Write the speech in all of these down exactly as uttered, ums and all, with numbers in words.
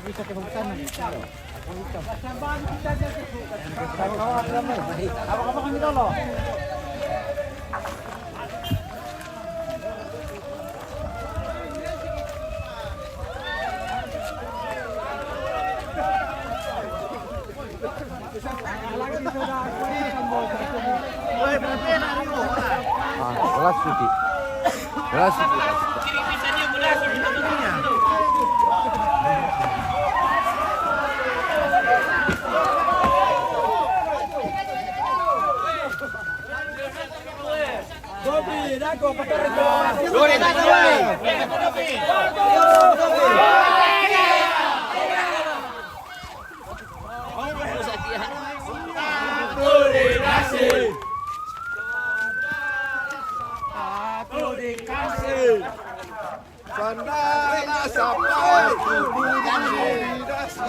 Bisa ke sana. Abang-abang kami dulu. Ah, jelas sedikit. Jelas sedikit. Sandala sapai kudu didasi.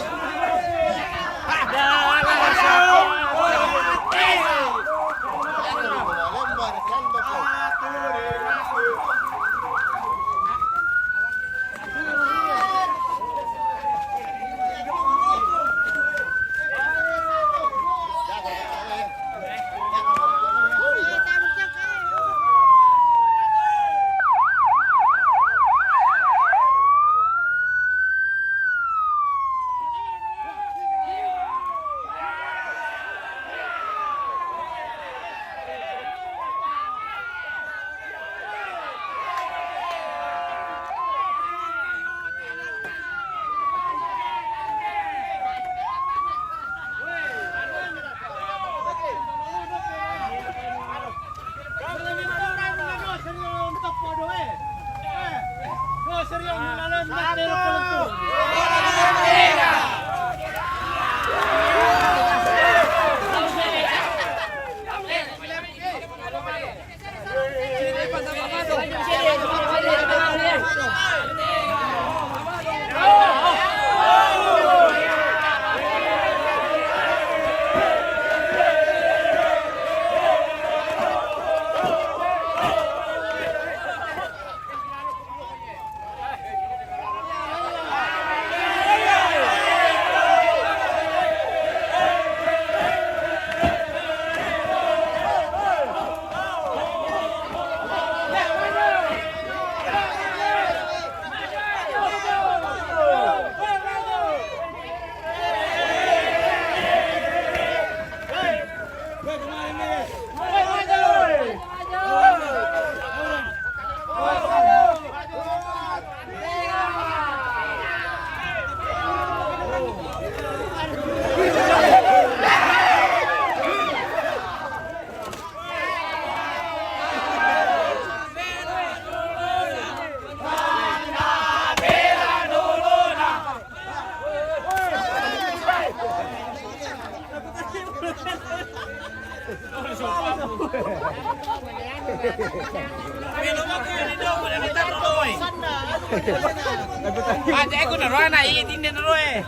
Aja aku naruh anak iya tinda naruh eh.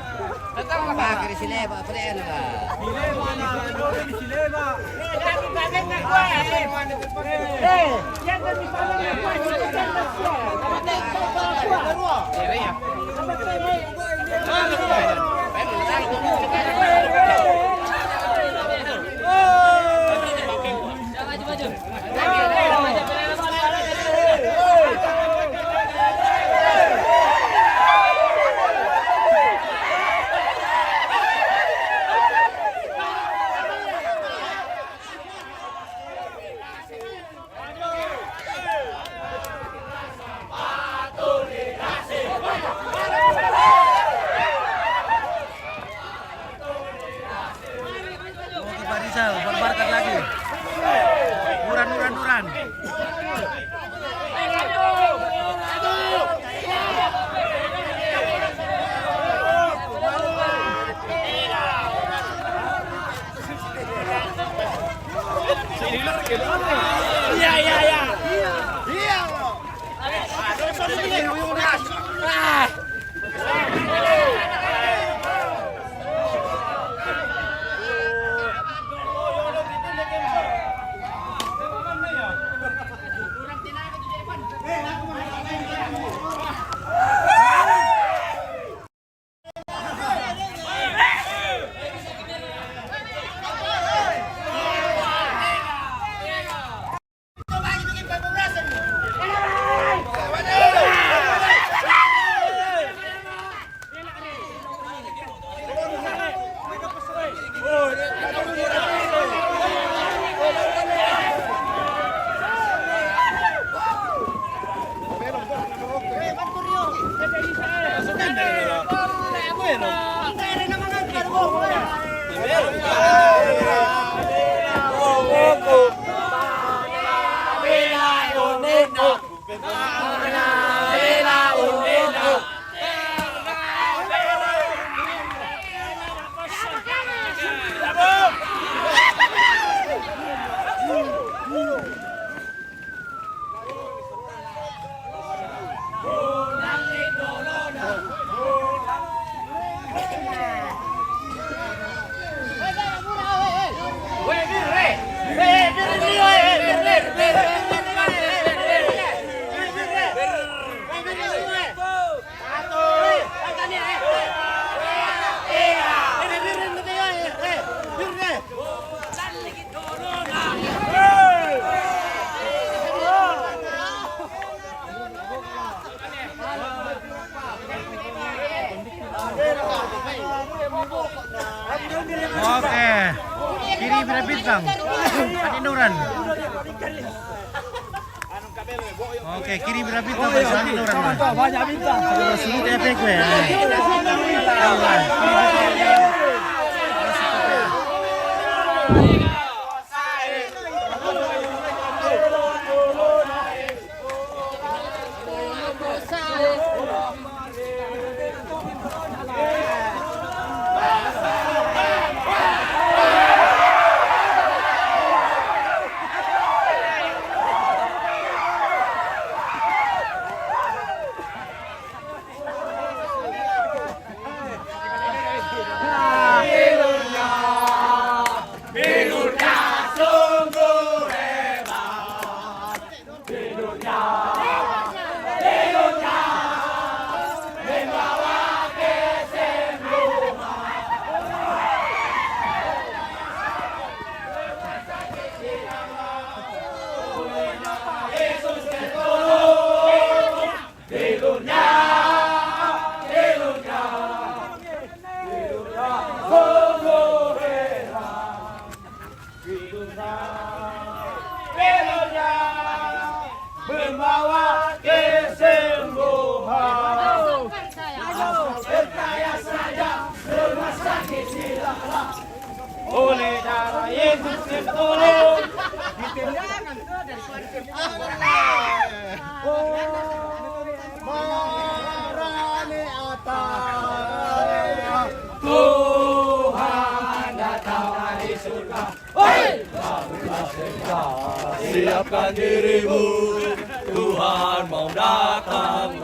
Datang lah, Pak. Dari sini, Pak. Apa dia, Pak? Oke. Kiri Bira Bintang. Adi Nuran. Oke, kiri Bira Bintang, Adi Nuran. Banyak bintang. Sudah efek gue. Membawa kesembuhan. Percaya saja, rumah sakit tidaklah. Oleh darah Yesus tertolong. Oh, Maranatha. Tuhan datang dari surga. Siapkan dirimu, Tuhan mau datang.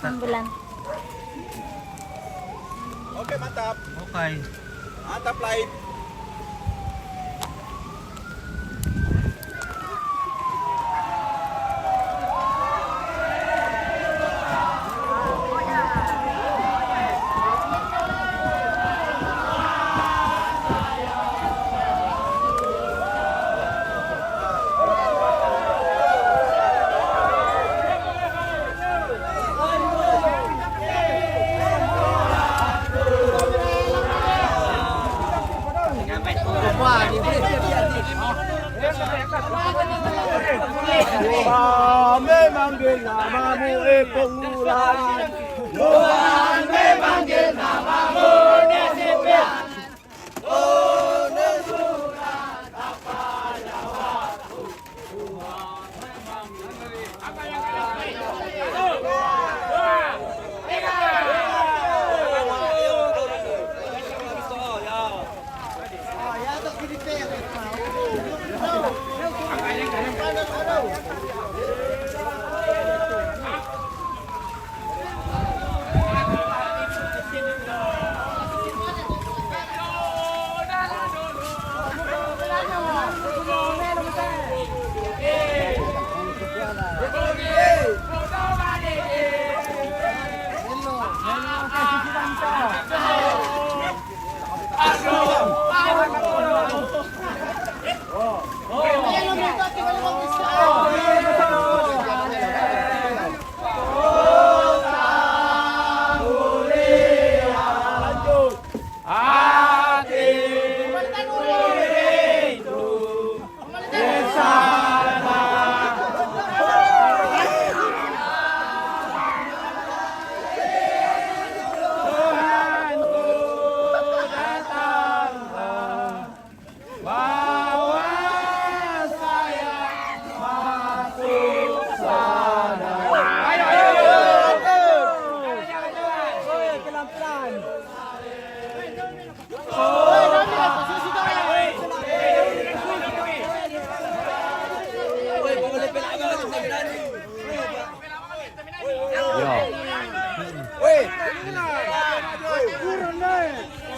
Enam bulan. Oke, mantap. Oke. Mantap, lain. Tuhan memanggil namamu, eh, Pongulan. Tuhan memanggil namamu, Pongulan.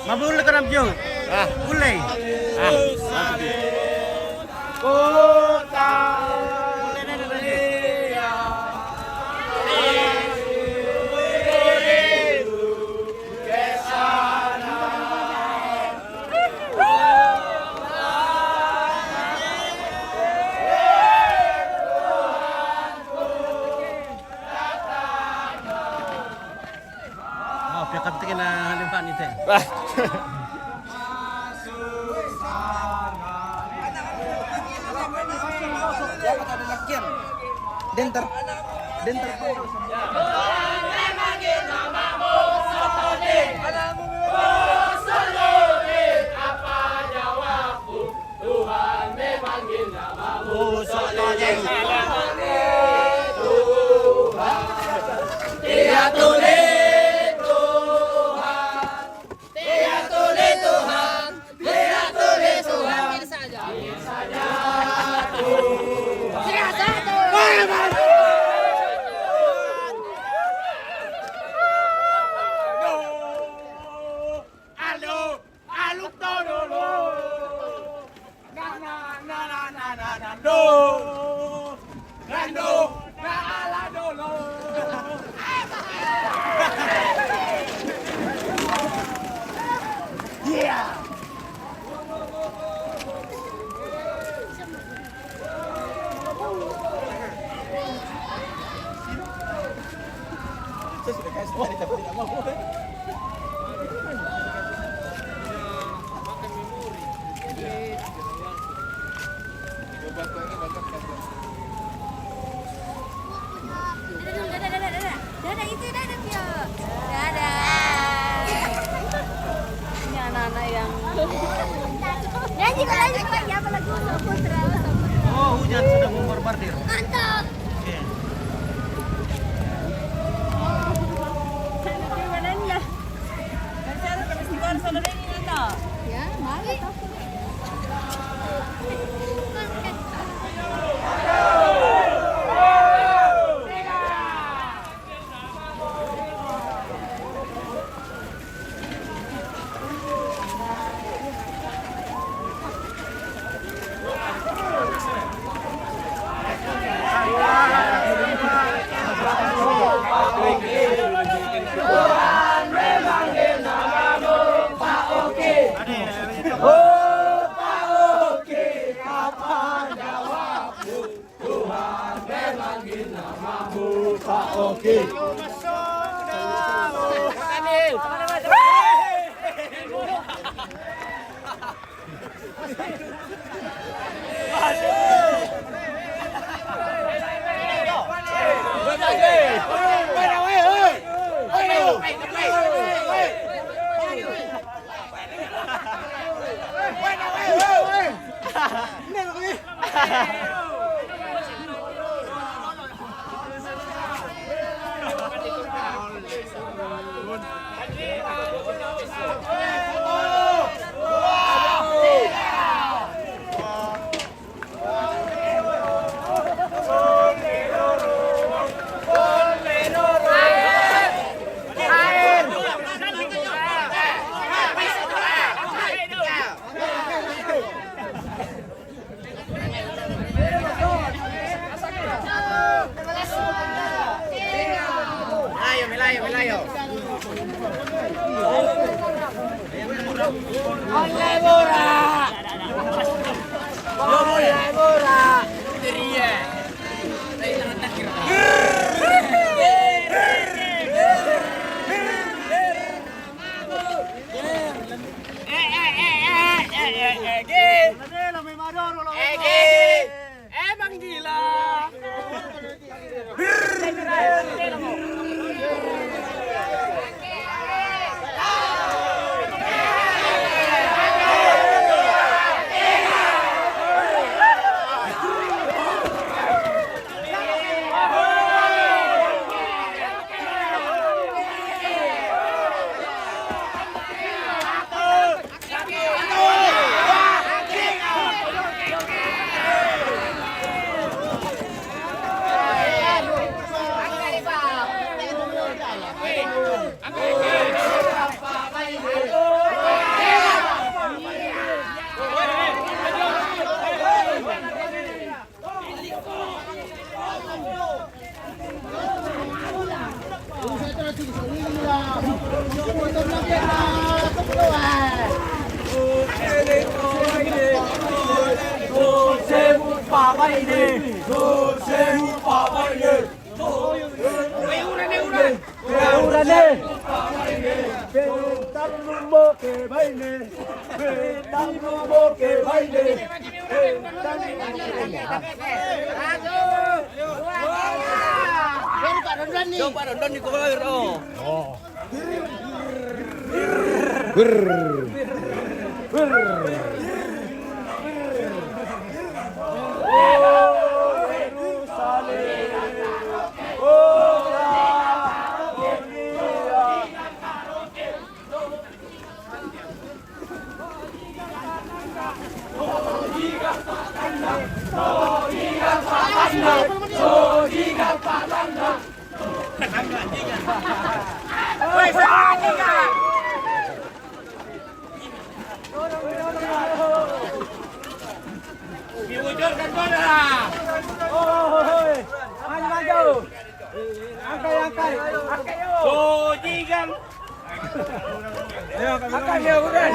Mabul ka na, Joe. Ah, ulay. Ah, Oh, piyakaptikin na halimbawa nito. Dentar. Dentar. Aldo, aluk todo lo. Na, na, na, na, na, na, na, no. Gando, na ala dolo. Yeah. Dadah, itu dadah, Tio. Dadah. Ini anak-anak yang nyanyi lagi, lagi, apa lagu? Samudra, Samudra. Oh, hujan sedang membombardir. Mantap. Oke. Sana di mana ya? Masih ada festival sana, Nanda. Ya, mari. Melayu, Melayu, Melayu. Ole, Bora! Ole, Bora! Itu dia. Eh, eh, eh, eh, eh, eh, eh, Gi. Eh, Gi. Emang gila. Urane. Bentar lu mau ke baine. Bentar lu mau ke baine. Baru Pak Dondon nih. Coba Dondon di keluar, oh. Oh. Brr. Brr. Dibucurkan bola. Oh, hoi, hoi. Maju, maju. Angkai, angkai. Angkai, yo. Sojigang. Ayo, angkai, yo, udah.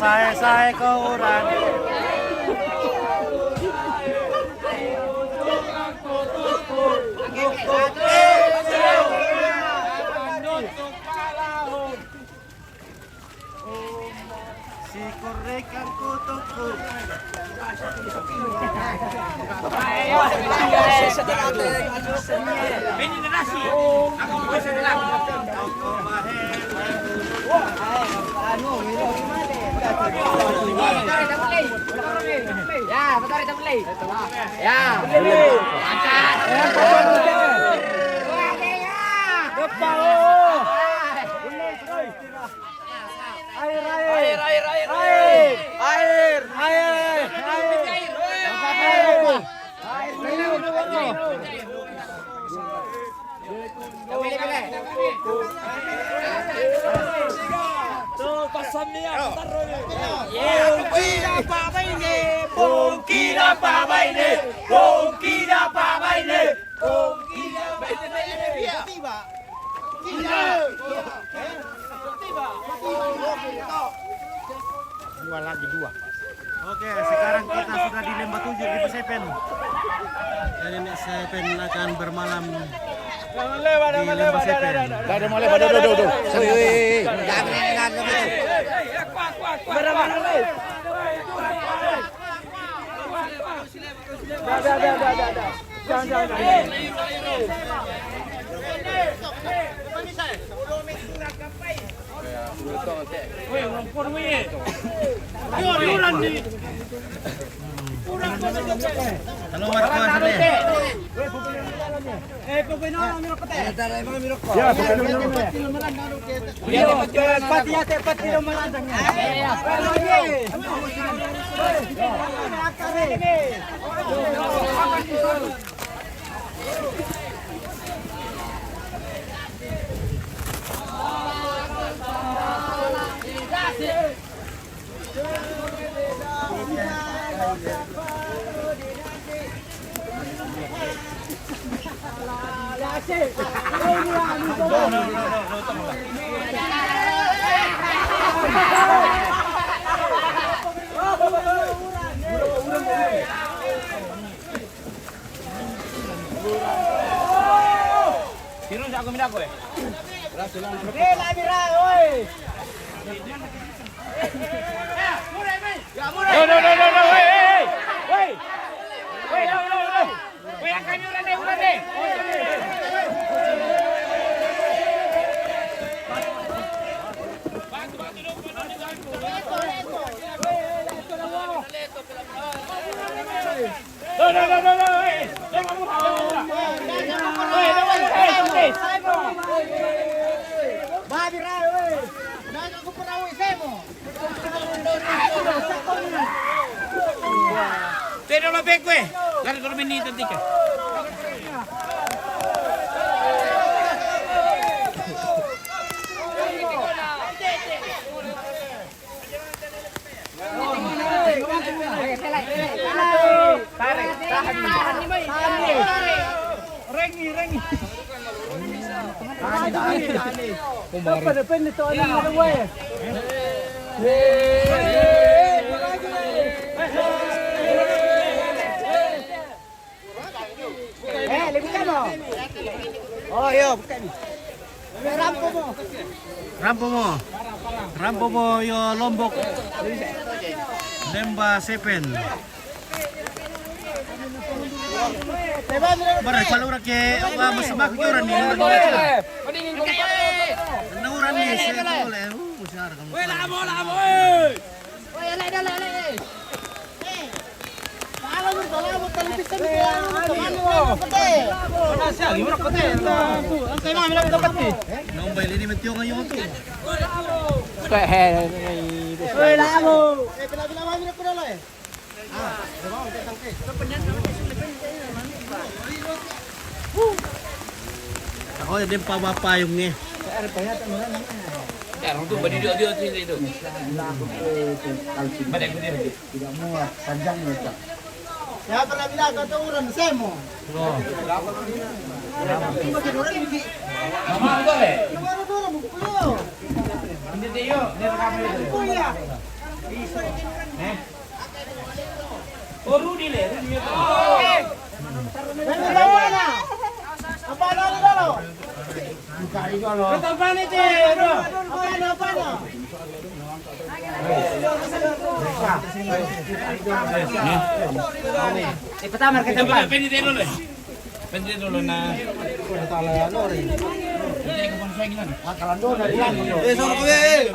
Sae-sae ko uran. Si korekan ko toko. Ya, betul itu beli. Ya. Angkat. Depan. Air, air. Air, air, air, air. Air. Air. Air. Air. Tuh, pasang niya, putar ini. Bongkira pa baine, bongkira pa baine, bongkira pa baine, bongkira pa baine. Dua lagi, dua. Oke, sekarang kita sudah di Lembah Tujuh, Lembah Seven. Jadi, Lembah Seven akan bermalam di Lembah Seven. Dah, dah, mulai, dah, dah, dah, dah. Woi, woi, woi. Jangan, jangan, jangan. Dah, dah, dah, dah, dah, dah. Jangan, jangan, jangan. Halo, Mas, Mas, Mas. Sino sa ako minako eh? Eh, labi ra, oi! No, no, no, no, no, hey, hey, hey! Hey! Hey, no, no, no! Hey, ang kanyo na, na, na, na! No, no, no, no, no, hey! Hey, hey, hey, hey! Babi ra, oi! Naka ko para, oi, semo! Pero la pe kue. Gari dormi ni tantika. Tarik, tahan. Rengi, rengi. Apa depende tu anak ada wae. Eh, lebih kan, oh? Oh, iya, bukan. Rampo mo. Rampo mo. Rampo mo yo Lombok. Lembah Seven. Bara, kalau orang ke, wah, masih mak orang ni. Orang ni, saya boleh. Uh, saya ada kamu. Weh, lamo, lamo, eh. Weh, leh, leh, leh. Ako din pa mapayong eh. Ya, orang tu berdiri dia tu itu. Balik ke dia. Tidak muat, panjang letak. Siapa nak bilang kata orang semo? Mama tu le. Ini dia, dia rekam dia. Oh, iya. Eh? Oh, Rudi le, Rudi le. Oh. Rudi le mana? Apa na ni dolo? Buka ni dolo. Apa ni te? Apa na, apa na? Eh, pertama kita. Pwede tayo dolo, eh. Pwede dolo na. Eh, solo ko, eh.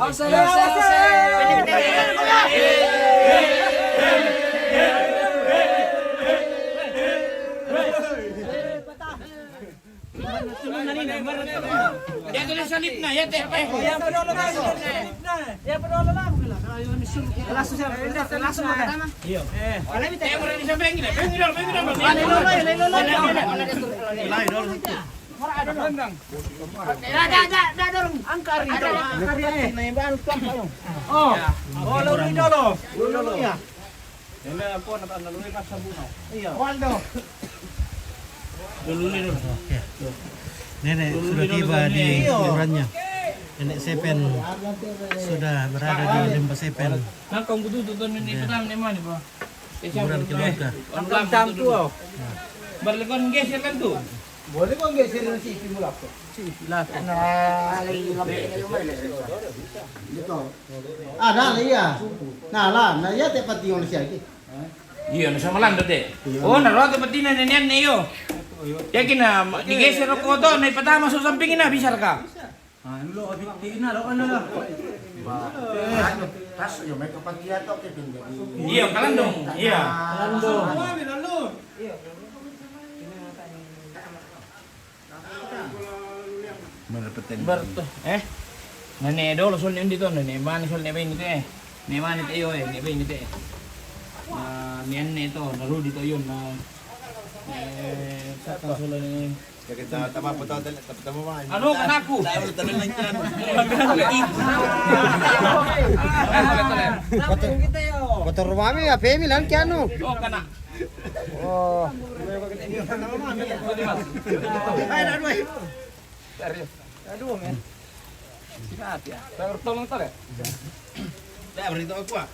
Yate na sa gitna, yate. Lasso siya, lasso siya. Iyo. Eh, wala mi tayo. Tayo mo rin sa bengi na, bengi na, bengi na. Layo, layo, layo, layo. Layo, layo. Da, da, da, da, dorong. Ang kari. Ang kari, eh. Na yung ba, ano, tuwang kayo? Oh. Oh, lalu dolo. Lalu, ya. Ini apa, nak, nak, lalu pas sa buno. Iya. Waldo. Dulu ni, dulu. Oke. Nenek sudah tiba di kuburannya. Nenek Sepen sudah berada di Lembah Sepen. Nah, kau butuh tuh, tuh, ini pertama, ini mana, Pak? Kuburan keluarga. Anu lama tu. Balik kon geser kan tu. Boleh kon geser na si Ipi mula ko. Si Ipi la ko. Nah, lagi lebih. Gitu. Ah, nah, iya. Nah, la, na iya te pati on siya ki. Iyo, na sa Malanda te. Iyo. Oh, na roto pati na nene iyo. Yakin na, digeser ko to, na ipatama so samping na bisa ka. Ah, lo, abit na, lo, ano, lo. Ba, ano, tas, yo, may kapatid to, kaya pinjadi. Iyo, kalandong. Iyo. Kalandong. Berto, eh? Na ne dolo sol ne undi to, na ne mani sol ne baini to, eh? Ne mani to iyo, eh, ne baini to, eh. Na ne anne to, na Rudi to iyo, na, eh, sa ta sol ne. Ya, kita tama po to, tama, tama, tama. Ano, kanako? Tayo, tayo lang yan. Kotor, kotor rumami, ya, pemi lang kaya, no? Oh, kana. Oh. Ay, aduh, ay. Aduh, men. Sikat ya. Tolong, tolong. Dah, beritahu aku, ah.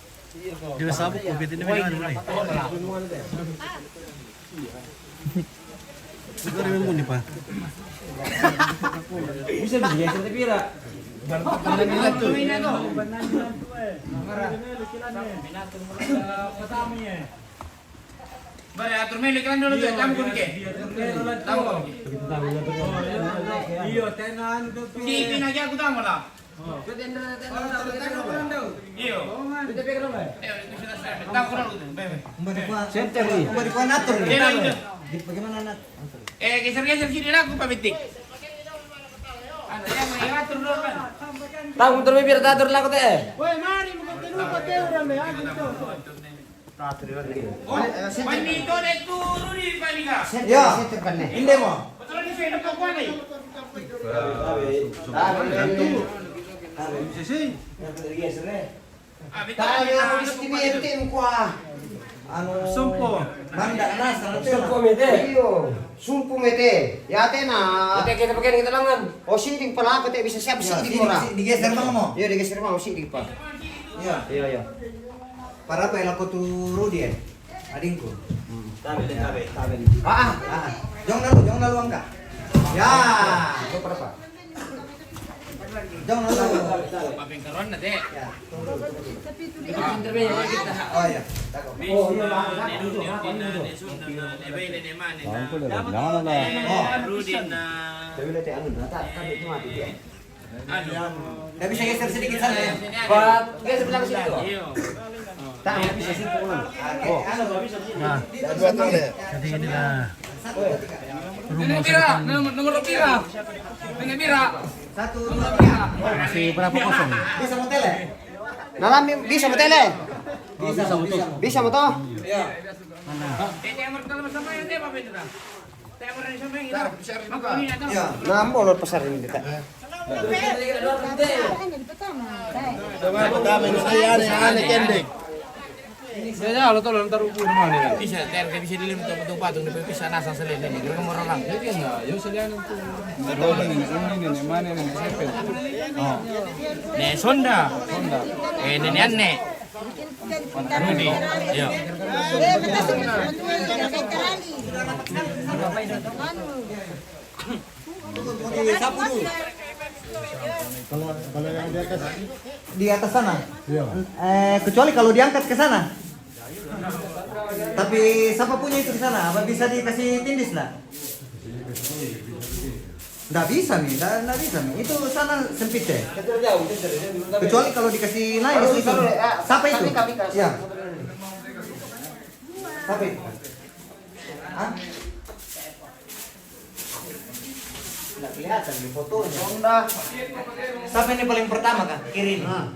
Dia sabuk, covid ini mana, mana? Siguro yung muni pa. Bisa, bisa, bisa, tapi pira. Bare, atur meli kan dolo tu, tamu ko ke. Tamu ko ke. Iyo, tenan tu. Di pinagi aku tamu lah. Iyo. Tamu ko dolo tu, bebe. Center ni. Bagaimana nat? Eh, geser-geser sini lah, aku pabitik. Tamu terlebih atur lah ko te. Woi, mari mo ko te. Panni to de turu di panika. Iya. Inde mo. Betul ni saya nak kuat ni. Sisi. Tayo, isti mi ente kwa. Ano, sumpo. Manda na sa sumpo mete. Iyo, sumpo mete. Yate na. Ite kita pakai kita langan. O sini pala ko te bisa siap sini ora. Digeser mo. Iyo, digeser mo sini pa. Iya. Iya, iya. Para pa ela ko tu Rudi, eh. Adingku. Tabe, tabe, tabe. Ah, ah, ah. Jong na lu, jong na lu angka. Ya. Jong na lu. Papingkaron na te. Ya. Oh, iya. Bisa, ne Rudi, ne, ne Sunda, ne, ne Bay, ne, ne Mane, ne. Rudi na. Anu. Tapi saya geser sedikit sana ya. Buat geser belakang sini tuh. Iyo. Tak, bisa sih pulang. Oke, anu, bisa sih. Nah, jadi inilah. Nenek Bira, nomor, nomor Bira. Nenek Bira. Satu, dua, tiga. Masih berapa kosong? Bisa mo tele? Dalam bisa mo tele? Bisa, bisa. Bisa mo to? Iya. Mana? Eh, yang pertama sama yang dia apa itu, Kang? Yang pertama sama yang itu. Tar, bisa rin ka. Iya. Nah, mo lo pasar ini kita. Bisa, ter, bisa dilim to, to patung, bisa nasa selene, kira kira orang. Iya, yo selene to. Ini, ini, mana ini, siapa? Oh. Ne Sunda. Sunda. Eh, ne, ne, ne. Iya. Sapu dulu. Kalau kalau yang di atas, di atas sana. Iya. Eh, kecuali kalau diangkat ke sana. Tapi siapa punya itu di sana? Apa bisa dikasih tindis, nggak? Nggak bisa mi, nggak, nggak bisa mi. Itu sana sempit deh. Kecuali kalau dikasih naik itu. Siapa itu? Ya. Siapa itu? Hah? Nggak kelihatan di fotonya. Honda. Siapa ini paling pertama, Kak? Kiri ini. Nah.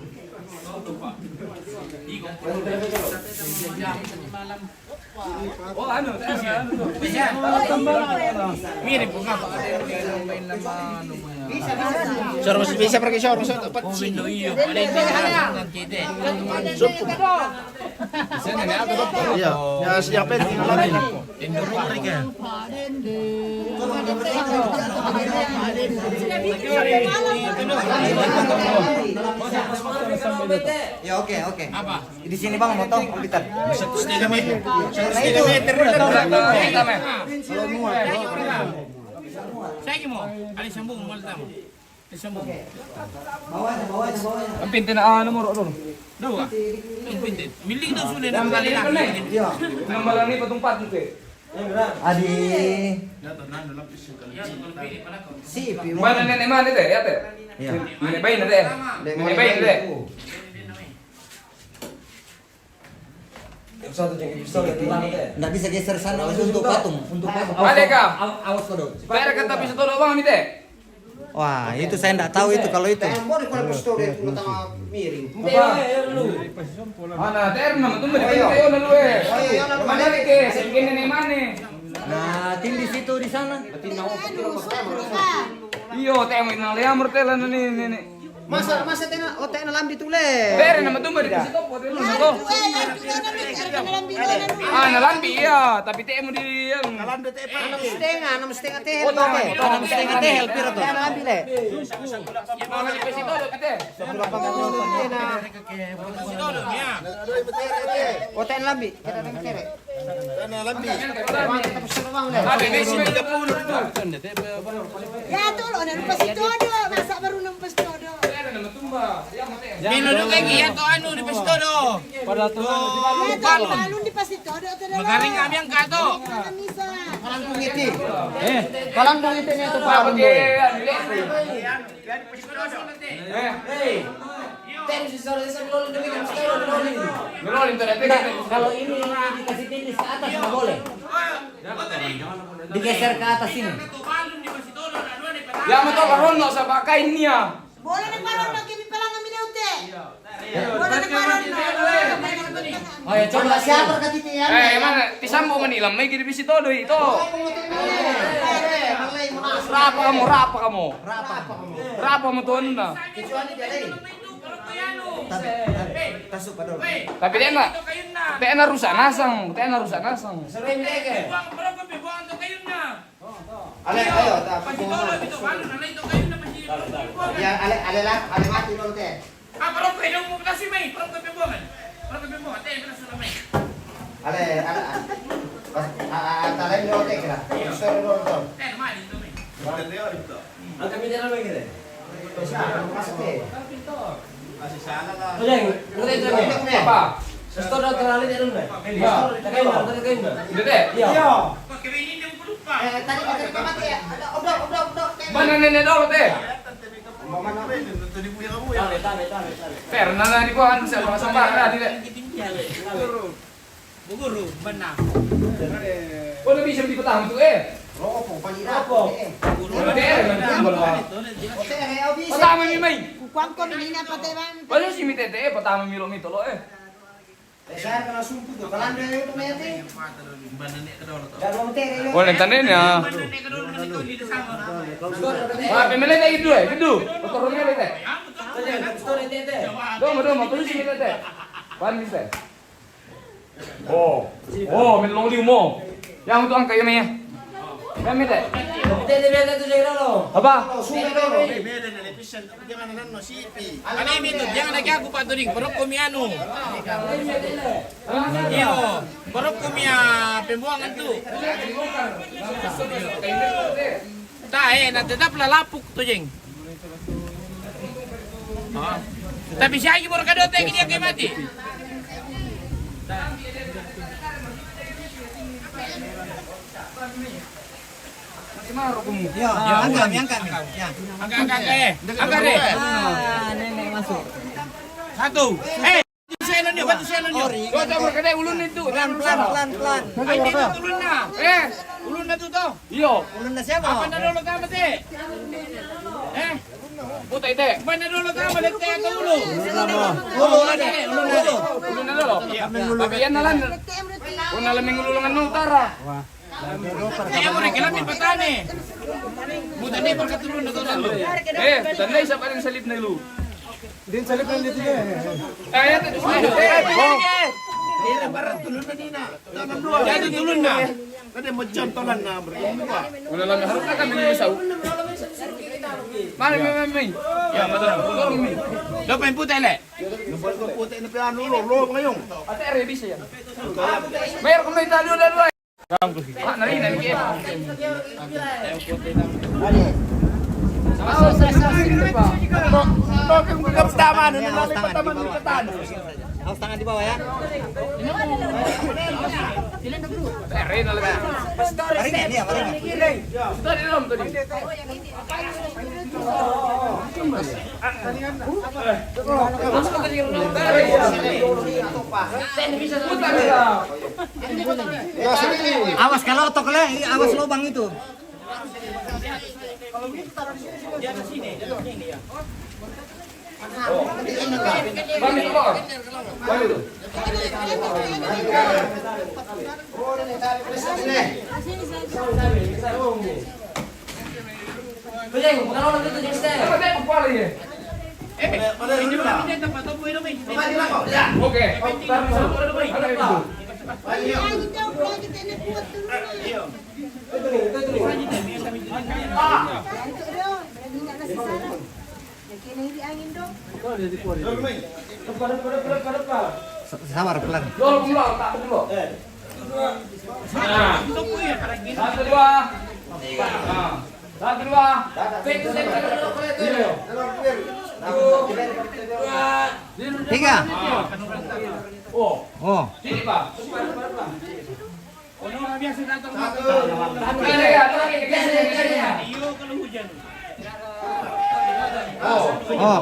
Oh, anu, anu, anu. Mirip, bukan, Pak. Bisa, bisa. Suruh, bisa pergi, suruh, suruh, dapat sini. Iya, ya, siapa yang tinggal lagi? Ya, oke, oke. Apa? Di sini, Bang, motor komputer. Satu setengah meter. Satu setengah meter. Saya mau, ada sambung, mau tahu. Bawahnya, bawahnya, bawahnya. Ampin, tena, ah, nomor dulu. Dua. Ampin, tena. Milik tu sudah enam kali lagi. Iya. Enam kali ni patung empat tu. Adi. Si, pi. Mana nenek mana teh? Ya, teh. Iya. Nenek bayi teh. Nenek bayi teh. Nggak bisa geser sana lagi untuk patung, untuk patung. Ada kah? Awas kau dong. Bayar kata bisa tolong uang mi teh. Wah, itu saya nggak tahu itu kalau itu. Yang boleh kalau pistol itu pertama miring. Mana ter nama tuh mau dipakai, oh, lalu, eh. Mana ke? Saya bikin nenek mana? Nah, tim di situ di sana. Iyo, teh mau nang liamur teh lah nenek, nenek. Masa, masa tena, oh, tena lambi tu le. Bere nama tumba di kasih topo tena lambi. Ah, na lambi, iya, tapi teh mau di yang. Enam setengah, enam setengah teh. Oh, enam setengah teh, pira tu? Tena lambi le. Tena. Oh, tena lambi. Kita ada tere. Tena lambi. Ya, tolong, ada lupa si todo. Masa baru nampas todo. Mino dulu lagi ya, to anu di pas todo. Pada todo. Ya, to anu di pas todo. Magaring kami yang kato. Kalang bungiti. Eh, kalang bungiti ni tu paling. Eh. Nah, kalau ini dikasih tinggi ke atas, nggak boleh. Digeser ke atas ini. Ya, motor baru nggak usah pakai ini ya. Boleh nih, Pak, orang pakai mi pelanggan mi leute. Boleh nih, Pak, orang. Oh ya, coba siapa kata itu ya? Eh, mana? Pisang mau menilam lagi di bisi todo itu. Berapa kamu? Berapa kamu? Berapa kamu tuh, nah? Kecuali dia lain. Tapi, tapi, tasuk, Pak, dulu. Tapi dia nak, dia nak rusak nasang, dia nak rusak nasang. Sering dia ke? Ale, ayo, tak. Ya, ale, ale lah, ale mati dulu teh. Ale, ale, ale. Pas, a, a, tak lain dulu teh kira. Sorry dulu tuh. Angkat mi tena lagi deh. Masuk deh. Masih sana lah. Oke, udah itu aja. Apa? Susto udah terlalu di rumah. Iya. Kita kain, kita kain. Udah deh. Iya. Eh, tadi kita mati ya. Udah, udah, udah, udah. Mana nenek dulu teh? Mana? Tadi punya kamu ya. Tadi, tadi, tadi, tadi. Pernah lah di gua anu, saya merasa parah, di deh. Guru, guru, benar. Oh, udah bisa di petang tu, eh. Rokok, paling rokok, eh. Guru, benar. Pertama mi mai. Kukuang ko mi nina pate bang. Baru si mi tete, eh, pertama mi lo mi tolo, eh. Eh, saya kena sumput tu. Kalau anda itu mete. Dah dua meter ya. Oh, nanti ni ya. Wah, pemele tak itu, eh, itu. Motor pemele tak. Dong, dong, motor si mi tete. Pan mi tete. Oh. Oh, min long liu mo. Yang tu angkat ya, mi. Yang mi tete. Apa? Ano mi tu? Jangan lagi aku, Pak Tuding. Perutku mi anu. Iyo, perutku mi, ah, pembuangan tu. Tak, eh, na tetap lalapuk tu, jeng. Ah. Tapi si Agi baru kadote dia ke mati. Ya, angkat, angkat. Ya. Angkat, angkat, angkat, eh. Angkat, eh. Ah, nenek masuk. Satu. Eh, batu selon dia, batu selon dia. Tuh, tuh, berkede ulun itu. Pelan, pelan, pelan, pelan. Ayo, itu ulun nah. Eh, ulun nah tu, tuh. Iyo. Ulun nah siapa? Apa nah dulu kamu, teh? Eh? Putai, teh. Mana dulu kamu, teh, atau ulun? Ulun nah, ulun nah. Ulun nah dulu. Tapi iya, nalan. Ulun nalan minggu ulun utara. Kaya mo rin, kailan may patane? Buta ni, pagkatulon na to, lalo. Eh, tanda isa pa rin salib na ilo. Din salib na dito, eh. Kaya na, eh, eh, eh. Kaya tutulon na. Kada mo dyan, tolan na, bro. Wala lang, harap na kami ni Isaw. Mami, mami, mami. Ya, madam. Dapat yung puti, le. Yung puti na piyano, lo, lo, ngayon. Ate, Rebis yan. Mayroon kung may talo, lalo. Ah, nari, nari, eh. Awas tangan, di bawah, ya. Pastor, ini, ini, apa ini? Pastor, ini, Om, tadi. Awas kalau otok le, awas lubang itu. Sabar, pelan. Nah. Satu, dua. Tiga. Nah. Satu, dua. Iya. Tiga. Oh. Oh. Sini, Pak. Satu. Oh. Oh. Oh.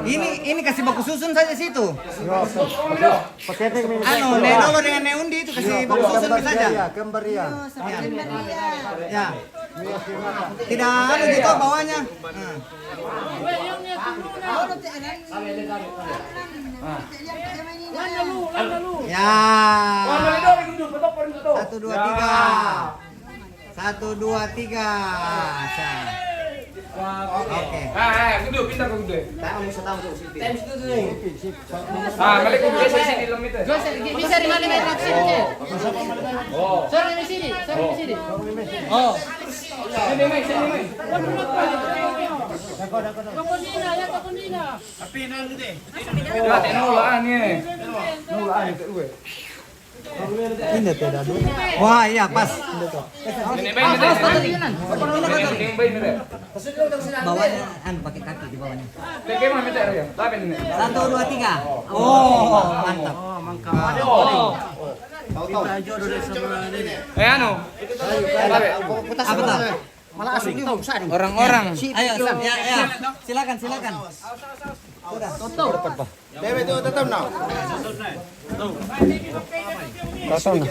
Ini, ini kasih baku susun saja situ. Anu, Nek Dolo dengan Nek Undi itu kasih baku susun saja. Kembar ya. Ya. Tidak anu gitu bawahnya. Nah. Ya. Satu, dua, tiga. Satu, dua, tiga. Sa. Oke. Ah, ah, kudu, pindah ke kudu. Tahu, bisa tahu tuh, sipil. Time itu tuh. Ah, balik ke kudu, saya sini, dalam itu. Bisa di mana, Mas? Oh. Sorry, di sini. Sorry, di sini. Oh. Sini, Mai, sini, Mai. Kondina, ya, kondina. Tapi nanti deh. Nolak, nolak, nih. Nolak, nih, tuh, gue. Ini tuh, dadu. Wah, iya, pas. Ini, Mai, ini, Mai. Ini, Mai, ini, Mai. Bawahnya, anu, pakai kaki di bawahnya. Satu, dua, tiga. Oh, mantap. Oh, mantap. Oh. Eh, anu. Apa tuh? Malah asli. Orang-orang. Ayo, ya, ya. Silakan, silakan. Bebe, tuh, tetap, no. Kosong.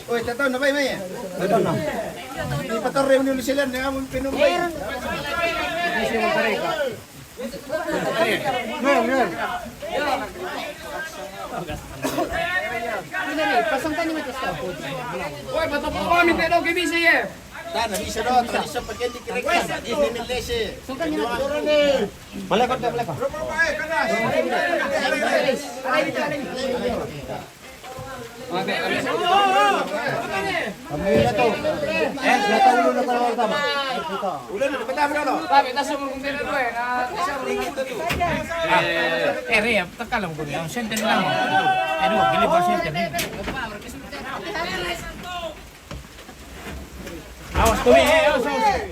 Woi, tetap, no, baik, baik. Tetap, no. Di petor, reuni, lu silan, ya, amun, pinum, baik. Woi, betul, betul, minta dong, ke bisa, ya. Tana bisa do, tradisi pakai di kira-kira. Ini ni lese. Maleko, maleko. Kamu ya tuh. Eh, siapa dulu nak kalau pertama? Udah, udah, pertama dulu. Tapi kita semua mungkin dua ya. Nah, kita semua mungkin dua. Eh, eh, Ria, tekan lah mungkin. Yang center ni nama. Eh, dua, gili bawah center ni. Awas, Tommy, eh, awas, awas.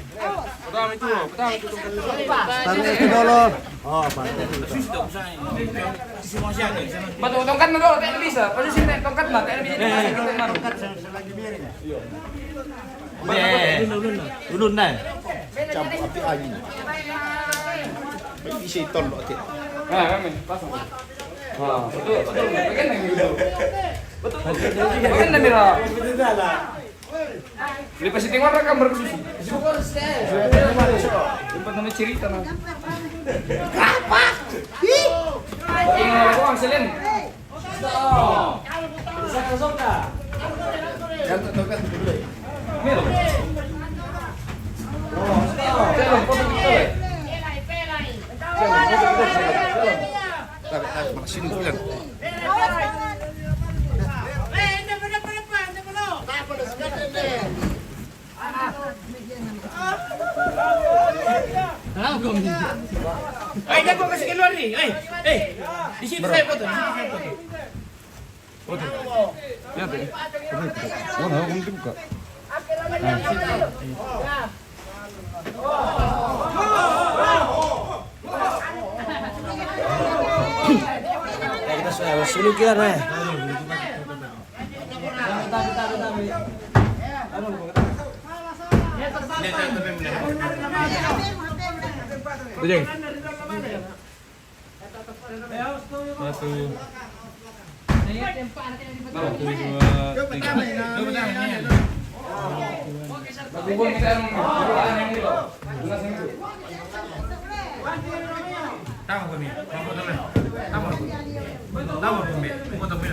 Pertama itu, pertama itu. Tarik itu dulu. Oh, Pak. Batu tongkat na dulu, tak bisa. Perlu sini tongkat na, tak bisa. Eh, tongkat na. Tongkat selagi miring. Eh, ulun, ulun, ulun. Campur api aja. Bisa tolong, oke. Nah, kami, pasang. Nah, betul, betul. Bagian yang gitu. Betul, betul. Bagian yang gitu. Betul, salah. Lepas itu orang kan berkhusus. Lepas nama cerita nah. Apa? Ih. Ini orang doang, Selin. Yang tak tahu kan dulu. Ini loh. Selin, foto kita. Selin, foto kita. Selin. Tapi, ah, maksudnya bilang. Kenapa kau begini? Eh, jangan kau kasih keluar ni. Eh, eh, di sini saya foto, di sini saya foto. Foto. Ya, deh. Foto, foto. Mana aku mungkin buka. Nah, sini. Ya, kita sudah, sudah kira, eh. Bujeng. Satu. Satu, dua, tiga. Tama kami. Tama kami. Tama kami. Tama kami. Tama kami.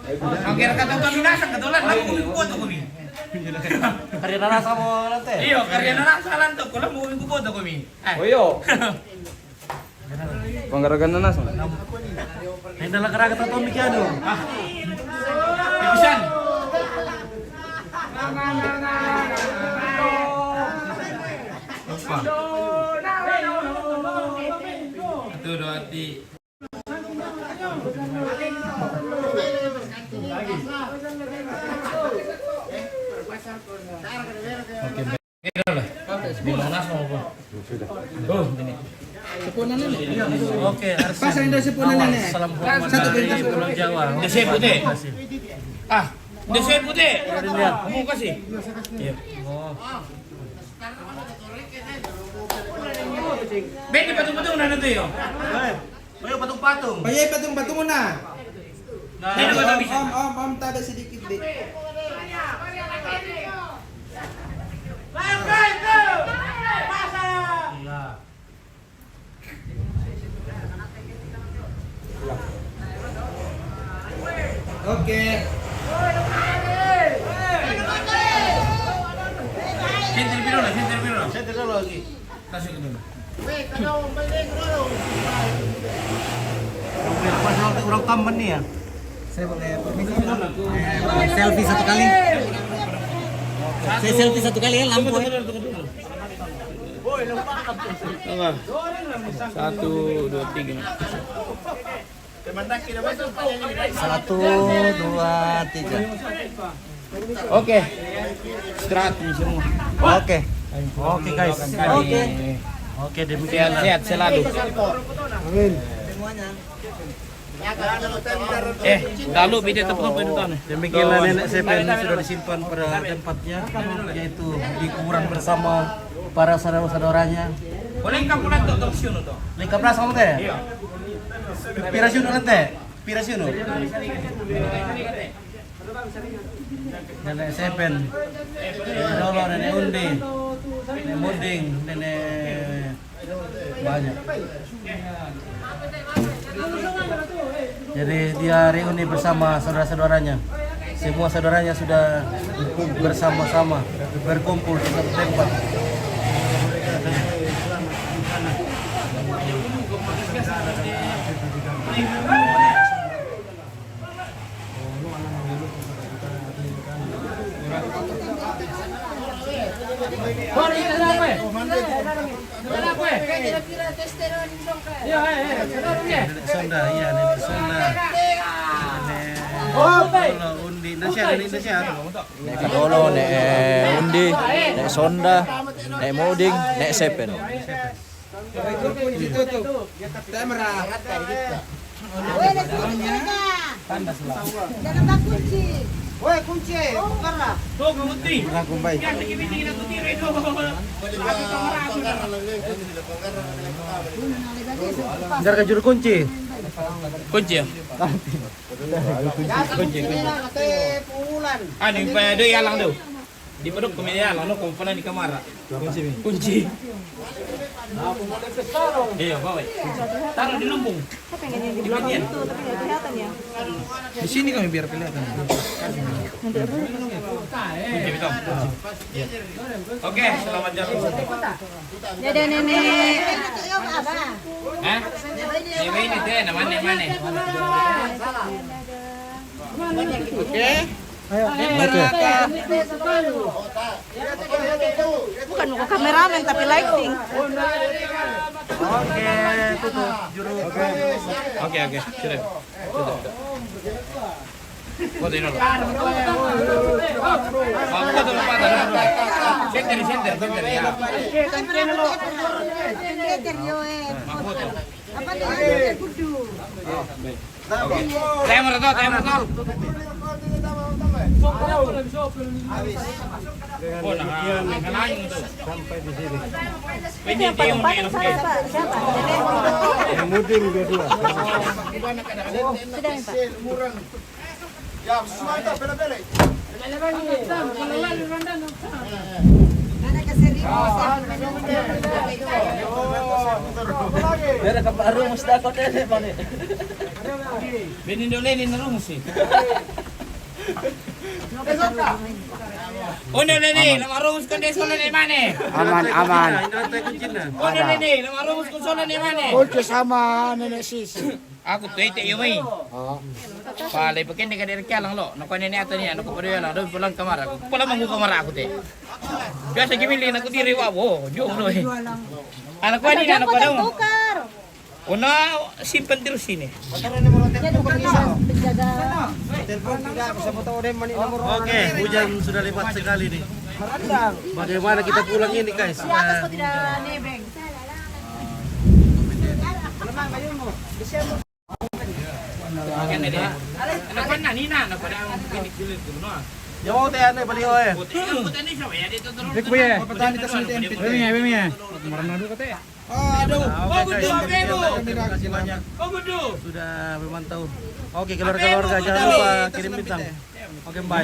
Ang kira ka tawag kami nasa katulan, ako kami kuha to kami. Karya na nasa mo lang, te. Iyo, karya na nasa lang to. Kulang mo kami kuha to kami. Ay. Oyo. Panggaragan na nasa. Ay, nalakaraga to, Tommy, kaya, no? Ah. Ibisan. Apa? Ito, do, ati. Oke, baik. Di mana semua, Bang? Oh, ini. Oke, harus pasang Indo sepunan ini. Salam hormat dari Pulau Jawa. Di sini putih. Ah, di sini putih. Kamu kasih. Iya. Oh. Beda patung-patung na nanti yo. Ayo patung-patung. Ayo patung-patung na. Nah, ini om, om, om, om, tada sedikit, Dek. Iya. Oke. Sini, sini, sini, sini, sini. Sini dulu lagi. Kasih ke dulu. Pas orang taman nih ya. Saya boleh permisi, Bang? Eh, selfie satu kali. Saya selfie satu kali ya, lampu ya. Tunggu. Satu, dua, tiga. Satu, dua, tiga. Oke. Istirahat nih semua. Oke. Oke, guys. Oke. Oke, demikian. Sehat-sehat selalu. Amin. Eh, lalu beda tepung apa itu nih? Demikianlah nenek saya sudah disimpan pada tempatnya, yaitu di kuburan bersama para saudara-saudaranya. Boleh kamu nanti untuk siun tuh? Lengkap lah sama teh. Iya. Pira siun nanti? Pira siun? Nenek Sepen, Nenek Dolo, Nenek Undi, Nenek Muding, Nenek banyak. Jadi dia reuni bersama saudara-saudaranya. Semua saudaranya sudah bersama-sama berkumpul di satu tempat. Nenek Sonda, iya, Nenek Sonda. Nenek Lolo, Undi, Indonesia, Nenek Indonesia. Nek Kadolo, Nek Undi, Nek Sonda, Nek Muding, Nek Sepen. Weh, kunci. Weh, kunci. Tuh, kamu ti. Biasa gini, gini, aku tiru itu. Aku kamar aku dah. Biar ke juru kunci. Kunci ya? Kunci, kunci. Anu, pa do yalang do. Di padok kami yalang, no, kami pernah di kamar. Kunci. Iya, bawa. Taruh di lumbung. Saya pengen yang di belakang itu, tapi nggak kelihatan ya. Di sini kami biar kelihatan. Nanti apa? Kunci, betul. Oke, selamat jalan. Dadah, Nenek. Hah? Ini, ini, deh, namanya mana? Oke. Bukan mau kameramen, tapi lighting. Oke, tutup juru. Oke, oke, sudah. Foto ini dulu. Foto dulu, Pak, dulu. Center, center, center, ya. Apa dia? Kudu. Timer to, timer to. Oh, nah, nah, nah, nah. Sampai di sini. Ini yang paling panas siapa? Siapa? Yang Muding dua-dua. Sudah, Pak. Ya, semua itu bela-bela. Biar ke baru mesti aku tele, Bang. Benin dole ni narumus eh. Uno, Nenek, lama rumus ko de solo ne mane. Aman, aman. Uno, Nenek, lama rumus ko solo ne mane. Oke, sama Nenek Sis. Aku tu ite yo mai. Oh. Pale pakai ni kadere kialang lo. Nako Nenek atau ni, nako pada yalang. Dong pulang kamar aku. Pulang manggu kamar aku te. Biasa gimili nako diri wa wo, jom lo eh. Anak ko ni, anak ko dong. Tukar. Ona simpan terus ini. Jadi bukan bisa menjaga. Telepon tidak bisa foto deh, mani nomor. Oke, hujan sudah lebat sekali nih. Bagaimana kita pulang ini, guys? Di atas kok tidak nebeng. Anak mana ni, nak? Anak mana ni, nak? Anak mana ni, nak? Jauh teh, ane baliho eh. Ikuye. Petani kasih tempe. Bemi ya, bemi ya. Kemarin adu katanya. Aduh. Oke, guys, terima kasih banyak sudah memantau. Oke, keluarga-keluarga, jangan lupa kirim bintang. Oke, bye.